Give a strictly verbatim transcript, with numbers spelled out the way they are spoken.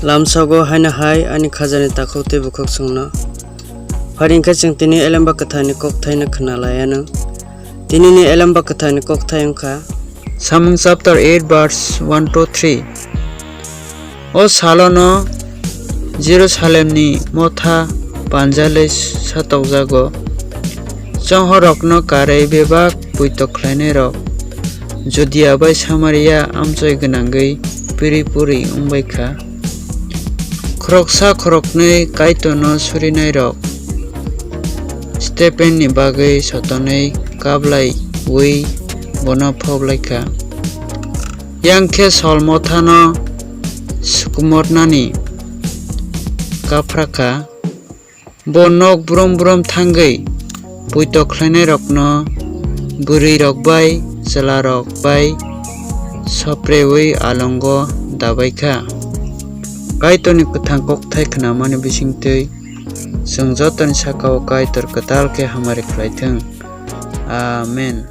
Lamsogo haino hai ani khajani takhuk tei bukhuk chwngno. Phai hwnkhe chwng tini Elemba Kwtharni kokthaino khna lai anw. Tinini Elemba Kwtharni kokthai wngkha. Samung chapter eight verse one to three. O salono Jerusalemni motha panjalwi satokjago. Chonghorrokno karwi bebak puitok khlainairok Judia bai Samaria amchoi gwnangwi piri puri wngbai kha. Khoroksa khoroknwi Kaitorno surinairok Stepenni bagwi sotonwi kablaiwi bono phok lai kha. Yang khe Sol mothano sukumornani kaphra kha. Bo nok brum brum thangwi puitok khlainairokno bwrwirok bai chwlarok bai sopreui alongo dabai kha. Kaitorni kwthang kokthai khnamani bisingtwi chwng jotoni saka-o Kaitor kwtal khe hamari khlai thung. Amen.